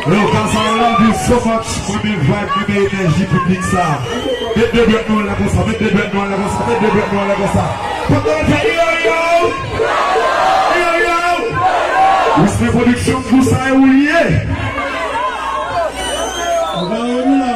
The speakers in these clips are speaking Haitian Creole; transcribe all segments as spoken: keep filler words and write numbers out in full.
Yo, Kasa, I love you so much. Mwen gen vibe, mwen gen enèji piblik sa. Met de dwèt nou anlè konsa, met de dwèt nou anlè konsa, met de dwèt nou anlè konsa. Fòk nou fè yo, yo. Yo, yo. Wismen Production, pou sa e ou li ye. Ou pa wè nou la.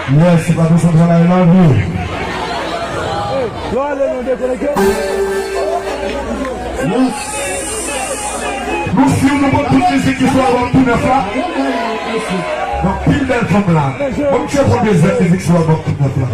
Yes, se pa tou sa travay la vi. Yo ale nou dekonekte. Yes. Nou si nou pran tout mizik ki sou album tou nèf la. Donk pil bèl fanm la. Bon, m chèche yon dezyèm mizik sou album tou nèf la.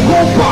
Konpa.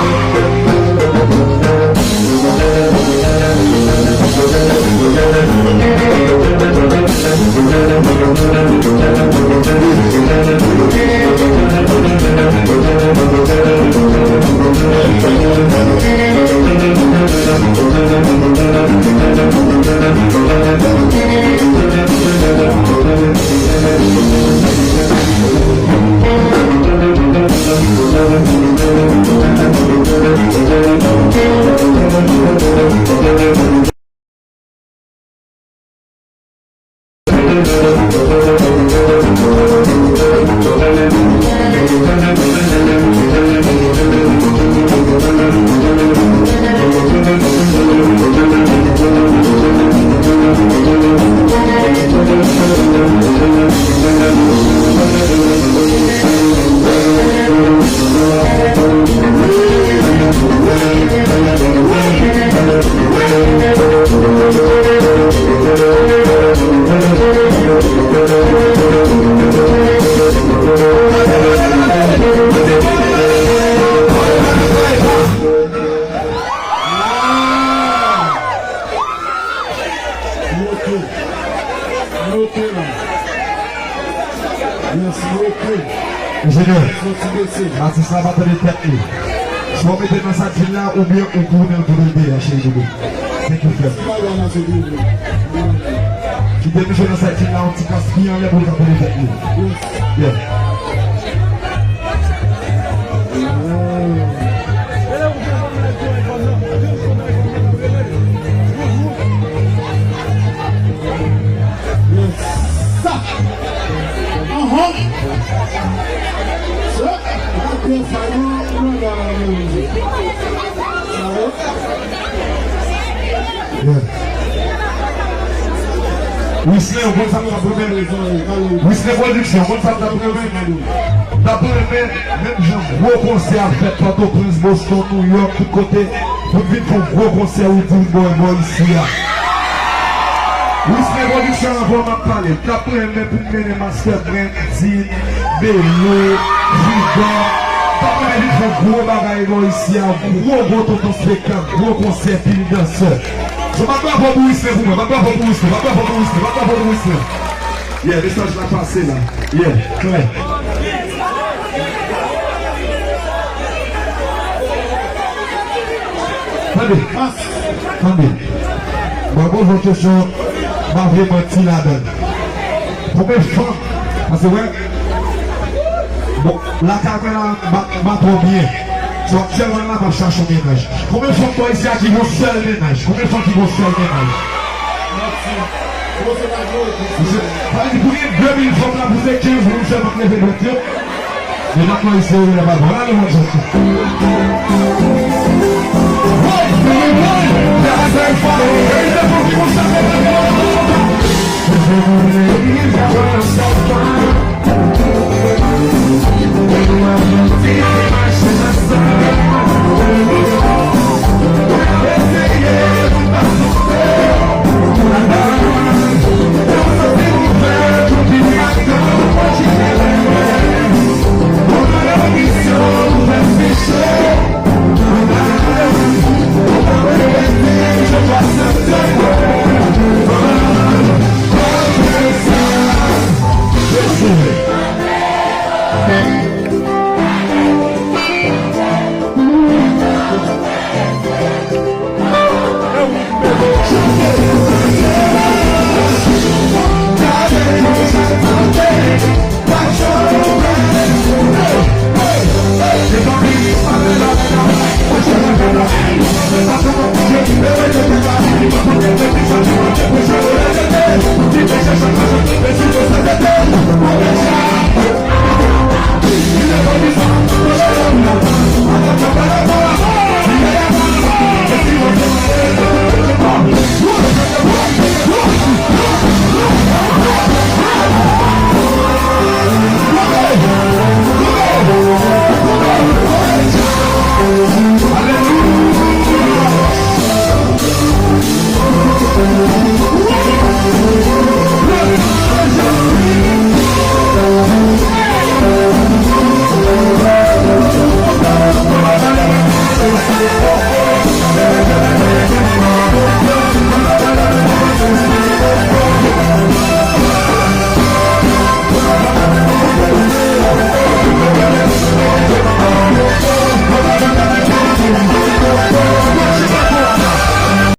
Mèsi bokou. Enjenyè, atis la pa tande tèt li. Swa w mete nan sa k vin la, oubyen ou tounen l pou l dèyè, cheri doudou. Thank you, frè. Kite misye nan sa k vin la, yon ti kas pye anlè pou l ka tande tèt li. Yeah. Sa. Anhan. Sa. Yeah. Wislen, ou konn sa m t ap renmen? Wislen Production, ou konn sa m t ap renmen? M t ap renmen, menm jan gwo konsè ap fèt Pòtoprens, Boston, Nouyòk, tout kote, pou n vin fè yon gwo konsè Roody Boy bò isi a. Wislen Production, anvan m ap pale, m t ap renmen pou n mennen Master Brandin, Belo, Freedom, m t ap renmen vin fè yon gwo bagay bò isi a, gwo gwo tonton spektak, gwo konsè, pil dansè. So, bat bravo pou Wislen pou mwen, bat bravo pou Wislen, bat bravo pou Wislen, bat bravo pou Wislen. Yeah, mesaj la pase la. Yeah, klè. Tande, tande. Mwen poze yon kesyon, m pa vle manti ladan l. Konbyen fanm, paske wè, bon, lakay mwen la, m pa, m pa twò byen. So, aktyèlman la, m ap chache yon mennaj. Konbyen fanm bò isi a ki gon sèl mennaj? Konbyen fanm ki gon sèl mennaj? Misye, sa vle di pou gen de mil fanm la, pou se kenz moun sèlman k leve dwèt yo. Men m ap mande serye la, pa bon. Ann ale mwen soti.